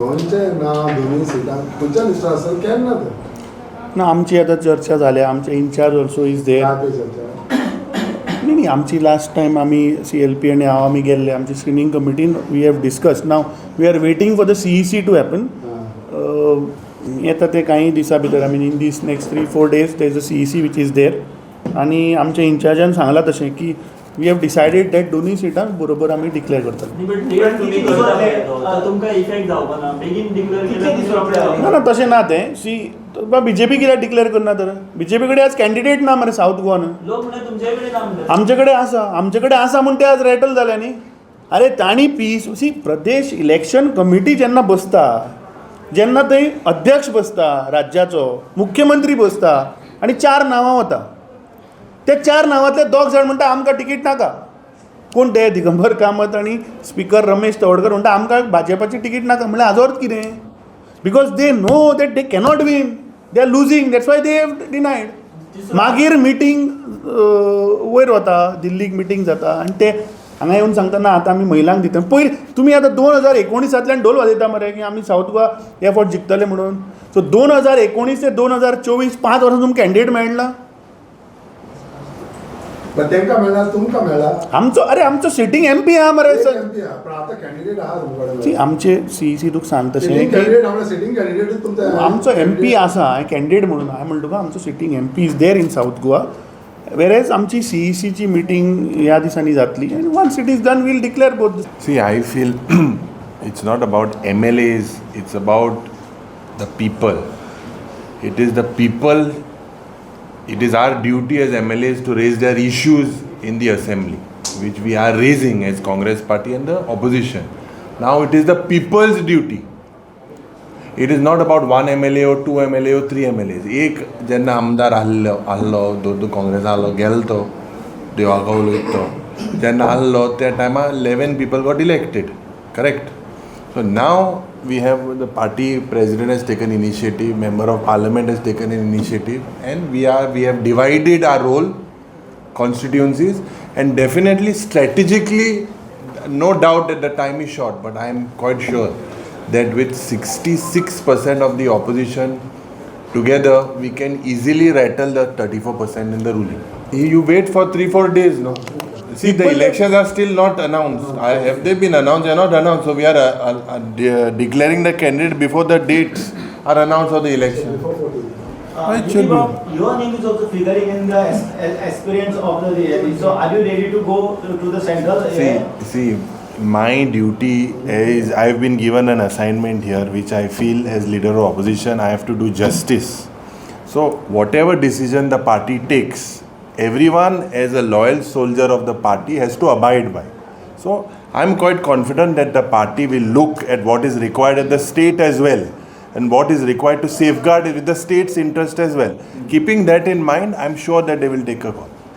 गोंयचे नांव दोनूय सिटां खंयच्या लिस्टार आसतलें केन्ना तर? ना, आमची आतां चर्चा जाल्या. आमचे in-charge also is there. काय ते चर्चा? न्ही न्ही, आमची लास्ट टायम आमी सीएलपी आनी हांव आमी गेल्ले आमची screening कमिटीन. We have discuss. Now we are waiting for the CEC to happen. येता ते कांय दिसां भितर, I mean, in this next 3-4 days there is a CEC which is there. आनी आमच्या इन्चार्जान सांगलां तशें की we have decided that दोनूय सिटां बरोबर आमी डिक्लेअर करतले. न्ही, बट लेट तुमी करता पळय तो, तर तुमकां इफेक्ट जावपा ना बेगीन डिक्लेअर कितले दीस रोखडे जाले? ना ना, तशें ना तें. सी, बीजेपी कित्याक डिक्लेअर करना तर? बीजेपी कडेन आज कॅन्डिडेट ना मरे सावथ गोवान. लोक म्हणटा तुमचे कडेन ना म्हणटा. आमचे कडेन आसा, आमचे कडेन आसा म्हूण ते आज रॅटल जाले न्ही. अरे, तांणी P C Pradesh election committee जेन्ना बसता, जेन्ना थंय अध्यक्ष बसता, राज्याचो मुख्यमंत्री बसता आनी चार नांवां वता, ते चार नांवांतले दोग जाण म्हणटा आमकां तिकीट नाका. कोण ते? दिगंबर कामत आनी स्पिकर रमेश तवडकर म्हणटा आमकां भाजपाची तिकीट नाका. म्हणल्यार हाजो अर्थ कितें? Because they know that they cannot win, they are losing, that's why they have denied. मागीर मिटींग वयर वता, दिल्लीक मिटींग जाता आनी ते हांगा येवन सांगता, ना, आतां आमी महिलांक दिता. पयलीं तुमी आतां 2019तांतल्यान ढोल वाजयता मरे की आमी सावथ गोवा हे फावट जिखतले म्हणून. सो 2019 ते 2024, 5 वर्सां तुमकां कॅन्डिडेट मेळना? पण तांकां मेळना, तुमकां मेळ्ळा. आमचो, अरे, आमचो सिटींग एमपी आहा मरे. एक एमपी आहा, पण आतां कॅन्डिडेट आहा तुमचे सी, आमचे सीईसी तुका सांग तशें सिटींग की कॅन्डिडेट, आपल्या सिटींग कॅन्डिडेट तुमचा. आमचो एमपी आसा कॅन्डिडेट म्हणून. हांवें म्हणटा तुका, आमचो sitting MP is there in South Goa, whereas आमची सीईसीची मिटींग ह्या दिसांनी जातली आनी once it is done, we'll declare both. See, I feel it's not about MLAs, it's about the people. It is the people, it is our duty as MLAs to raise their issues in the assembly, which we are raising as Congress party and the opposition. Now it is the people's duty. It is not about one MLA or two MLA or three MLAs. एक जेन्ना आमदार आहलो आहलो, दोन दोन काँग्रेस आहलो, गेलो तो देवाक उलयत तो जेन्ना आहलो, त्या टायमार 11 people got elected, correct? So now we have, the party president has taken initiative, member of parliament has taken an initiative, and we have divided our role, constituencies, and definitely, strategically, no doubt that the time is short, but I am quite sure that with 66% of the opposition together, we can easily rattle the 34% in the ruling. You wait for 3-4 days, no? See, the elections are still not announced. Have they been announced? They are not announced. So we are declaring the candidate before the dates are announced of the election. Before 14. It should be. Your name is also figuring in the aspirants of the rally. So are you ready to go to the central? See, see, my duty is, I've been given an assignment here, which I feel as leader of opposition I have to do justice. So whatever decision the party takes, everyone as a loyal soldier of the party has to abide by. So I'm quite confident that the party will look at what is required at the state as well and what is required to safeguard it with the state's interest as well. Keeping that in mind, I'm sure that they will take a call.